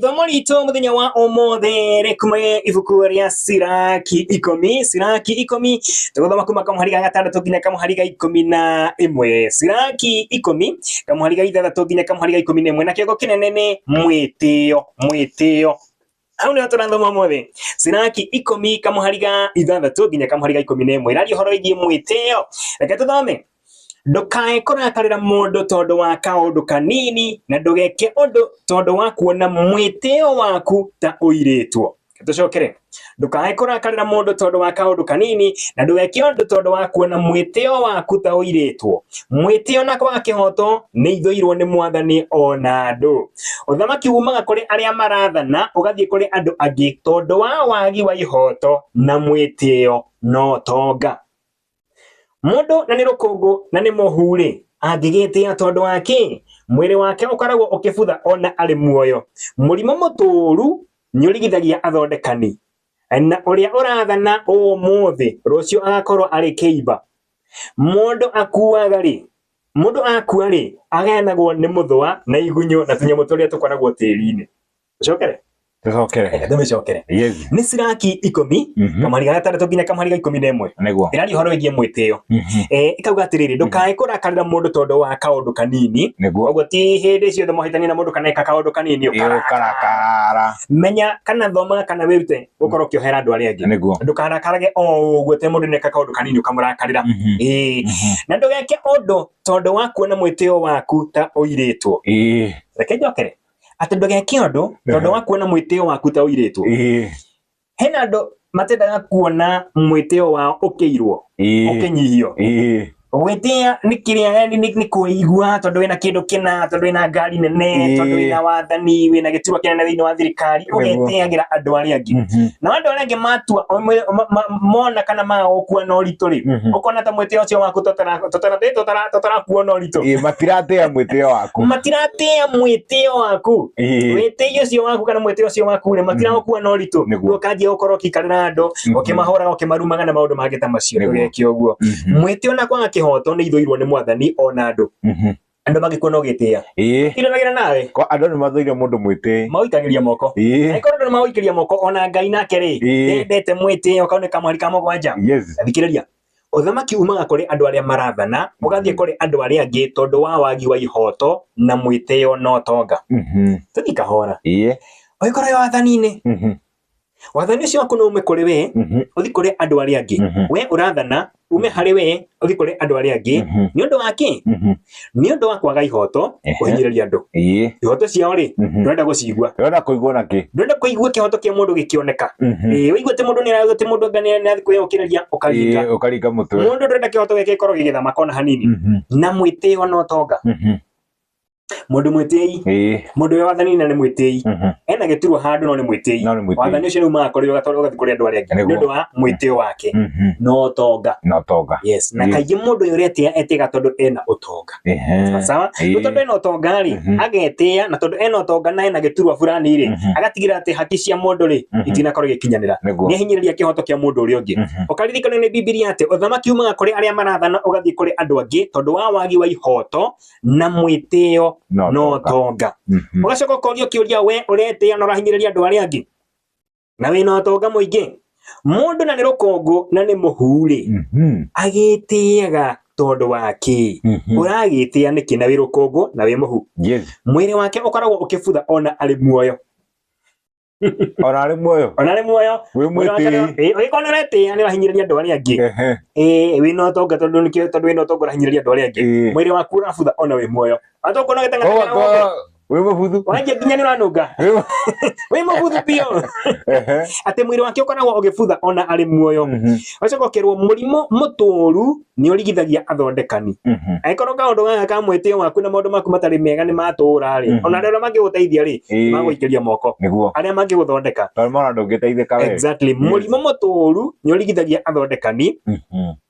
Ithomo ritũ mũthenya wa ũmũthĩ rĩkume ibuku rĩa Siraki 10, Siraki 10, tũgũthoma kuma kamũhari ga 6 nginya kamũhari ga 11. Siraki 10, kamũhari ga 6 nginya kamũhari ga 11, na kĩongo kĩnene nĩ mwĩtĩo, mwĩtĩo. Hau nĩho tũrathoma ũmũthĩ. Siraki 10 kamũhari ga 6 nginya kamũhari ga 11. Ĩraria ũhoro wĩgiĩ mwĩtĩo. Reke tũthome. Ndũkae kũrakarĩra mũndũ tondũ wa kaũndũ kanini, na ndũgeke ũndũ tondũ wa kuona mwĩtĩo waku ta ũirĩtwo. Tũcokere. Ndũkae kũrakarĩra mũndũ tondũ wa kaũndũ kanini, na ndũgeke ũndũ tondũ wa kuona mwĩtĩo waku ta ũirĩtwo. Mwĩtĩo na kwaga kĩhooto nĩ ithũirwo nĩ Mwathani o na andũ. Ũthamaki umaga kũrĩ arĩa marathana ũgathiĩ kũrĩ andũ angĩ tondũ wa wagi wa ihooto na mwĩtĩo na ũtonga. Mũndũ na nĩ rũkũngũ na nĩ mũhu-rĩ, angĩgĩtĩa tondũ wa kĩ? Mwĩrĩ wake ũkoragwo ũkĩbutha o na arĩ muoyo. Mũrimũ mũtũũru nĩũrigithagia athondekani, na ũrĩa ũrathana ũmũthĩ rũciũ agakorwo arĩ kĩimba. Mũndũ akuaga-rĩ, mũndũ akua-rĩ, agayanagwo nĩ mũthũa na igunyũ na tũnyamũ tũrĩa tũkoragwo tĩri-inĩ. Tũcokere? Tũcokere. Reke tũmĩcokere. Yes. Nĩ Siraki 10, kamũhari ga 6 nginya kamũhari ga 11. Nĩguo. Ĩraria ũhoro wĩgiĩ mwĩtĩo. Ĩkauga atĩrĩrĩ, ndũkae kũrakarĩra mũndũ tondũ wa kaũndũ kanini. Nĩguo. Koguo ti hĩndĩ ciothe mũhĩtania na mũndũ kana eka kaũndũ kanini ũkarakara. Ũkarakara. Menya kana thoma kana wĩrute gũkorwo ũkĩohera andũ arĩa angĩ. Nĩguo. Ndũkarakarage o ũguo atĩ mũndũ nĩeka kaũndũ kanini ũkamũrakarĩra. Ĩĩ. Na ndũgeke ũndũ tondũ wa kuona mwĩtĩo waku ta ũirĩtwo. Reke njokere. Atĩ ndũgeke ũndũ tondũ wa kuona mwĩtĩo waku ta ũirĩtwo. Hena andũ matendaga kuona mwĩtĩo wao ũkĩirwo, ũkĩnyihio. Gwĩtĩa nĩ kĩrĩa yani nĩ kwĩigua tondũ wĩna kĩndũ kĩna, tondũ wĩna ngari nene, tondũ wĩna wathani, wĩna gĩturwa kĩnene thĩinĩ wa thirikari, ũgetĩagĩra andũ arĩa angĩ. Na andũ arĩa angĩ matua mona kana maga gũkua na ũritũ rĩ, ũkona ta mwĩtĩo ũcio waku tũtarakuo na ũritũ. Ĩĩ, matiratĩa mwĩtĩo waku. Matiratĩa mwĩtĩo waku. Wĩtĩi ũcio waku kana mwĩtĩo ũcio waku rĩ, matiragũkua na ũritũ. Nĩguo. Ũkanjia gũkorwo ũkĩikarĩra andũ, ũkĩmahũraga, ũkĩmarumaga na maũndũ mangĩ ta macio. Nĩguo. Ndũgeke ũguo. Mwĩtĩo na kwaga kĩhooto nĩ ithũirwo nĩ Mwathani o na andũ. Andũ mangĩkuona ũgĩtĩĩa. Iranagĩra nawe. Kwa andũ nĩ mathũire mũndũ mwĩtĩi. Maũikagĩria moko. Angĩkorwo andũ nĩ maũikĩria moko ona Ngai nake rĩ, ndendete mwĩtĩo, kau nĩ kamũhari ka 7. Thikĩrĩria. Ũthamaki umaga kũrĩ andũ arĩa marathana, ũgathiĩ kũrĩ andũ arĩa angĩ tondũ wa wagi wa ihooto na mwĩtĩo na ũtonga. Tũthiĩ kahora. Ũngĩkorwo wĩ wathani-inĩ, wathani ũcio waku no ume kũrĩ we, ũthiĩ kũrĩ andũ arĩa angĩ. We ũrathana, ume harĩ we, ũthiĩ kũrĩ andũ arĩa angĩ. Nĩ ũndũ wa kĩ? Nĩ ũndũ wa kwaga ihoto, kũhinyĩrĩria andũ. Ihoto ciao rĩ, ndũrenda gũcigua. Ndũrenda kũigua na kĩ? Ndũrenda kũigua kĩhoto kĩa mũndũ gĩkĩoneka. Ĩĩ, ũigue atĩ mũndũ nĩarauga atĩ mũndũ anga nĩathiĩ kwĩyũkĩrĩria, ũkaringa. Ũkaringa mũtwe. Mũndũ ndũrenda kĩhoto gĩake gĩkorwo gĩgĩthamaka ona hanini. Na mwĩtĩo na ũtonga. Mũndũ mwĩtĩi, mũndũ wĩ wathani na nĩ mwĩtĩi. Ena gĩturwa handũ no nĩ mwĩtĩi. No nĩ mwĩtĩi. Wathani ũcio nĩ umaga kũrĩ we ũgathiĩ kũrĩ andũ arĩa angĩ. Nĩ ũndũ wa mwĩtĩo wake. Na ũtonga. Na ũtonga. Yes. Na kaingĩ mũndũ ũyũ ũretĩa etĩaga tondũ ena ũtonga. Sawa? Rĩu tondũ ena ũtonga rĩ, agetĩa, na tondũ ena ũtonga na ena gĩturwa fulani rĩ, agatigĩrĩra atĩ haki cia mũndũ rĩ, itinakorwo igĩkinyanĩra. Nĩguo. Nĩ ahinyĩrĩria kĩhoto kĩa mũndũ ũrĩa ũngĩ. Ũkaririkana nĩ Bibilia atĩ ũthamaki umaga kũrĩ arĩa marathana ũgathiĩ kũrĩ andũ angĩ tondũ wa wagi wa ihoto na mwĩtĩo Na na ũtonga. ũtonga. Ũgacoka ũkorio kĩũria, we ũretĩa na ũrahinyĩrĩria andũ arĩa angĩ na wĩna ũtonga mũingĩ. Mũndũ na nĩ rũkũngũ na nĩ mũhu-rĩ, agĩtĩaga tondũ wa kĩ? Ũragĩtĩa nĩkĩ na wĩ rũkũngũ na wĩ mũhu? Mwĩrĩ wake ũkoragwo ũkĩbutha ona arĩ muoyo. Ona arĩ muoyo. Ona arĩ muoyo. Wĩ mwĩtĩi. Ĩĩ, ũngĩkorwo nĩ ũretĩĩa nĩ ũrahinyĩrĩria andũ arĩa angĩ. Ĩĩ, wĩna ũtonga tondũ nĩkĩo tondũ wĩna ũtonga ũrahinyĩrĩria andũ arĩa angĩ. Mwĩrĩ waku ũrabutha ona wĩ muoyo. Atũkuona ũgĩteng'era gũkũ. Wĩ mũbuthu. Wanjia nginya nĩ ũranunga. Wĩ mũbuthu biũ. Atĩ mwĩrĩ wake ũkoragwo ũgĩbutha ona arĩ muoyo. Ũgacoka ũkerwo mũrimũ mũtũru nĩ ũrigithagia athondekani. Angĩkorwo kaũndũ gaka ka mwĩtĩo waku na maũndũ maku matarĩ mega nĩ matũra rĩ, ona arĩa mangĩgũteithia rĩ, magũikĩria moko. Nĩguo. Arĩa mangĩgũthondeka. Tondũ mona ndũngĩteithĩka we. Exactly. Mũrimũ mũtũru nĩ ũrigithagia athondekani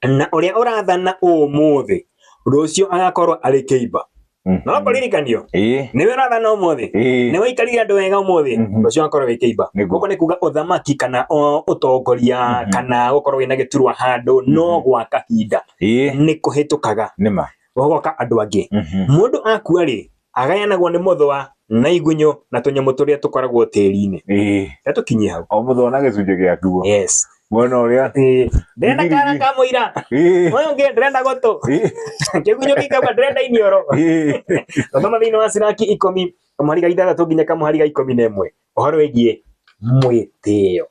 na ũrĩa ũrathana ũmũthĩ rũciũ agakorwo arĩ kĩimba. No kũririkanio nĩwe ũrathana ũmũthĩ, nĩwe ũikarire andũ wega ũmũthĩ, rũciũ agakorwo wĩ kĩimba. Ũguo nĩ kuga ũthamaki kana ũtongoria kana gũkorwo wĩna gĩturwa handũ no gwa kahinda, nĩ kũhĩtũkaga Nĩma. gũgoka andũ angĩ. Mũndũ akua rĩ, agayanagwo nĩ mũthũa Na igunyũ na tũnyamũ tũrĩa tũkoragwo tĩri-inĩ. Ĩĩ. Tũkinyie hau. O mũthũ ona gĩcunjĩ gĩakuo. Yes. Mwena ũrĩa. Ĩĩ. Ndĩrenda kara ka mũira. Ũyũ ũngĩ ndĩrenda gũtũ. Kĩgunyũ gĩkauga ndĩrenda iniũrũ. Thoma thĩinĩ wa Siraki 10 kamũhari ga 6 nginya kamũhari ga 11 ũhoro wĩgiĩ mwĩtĩo.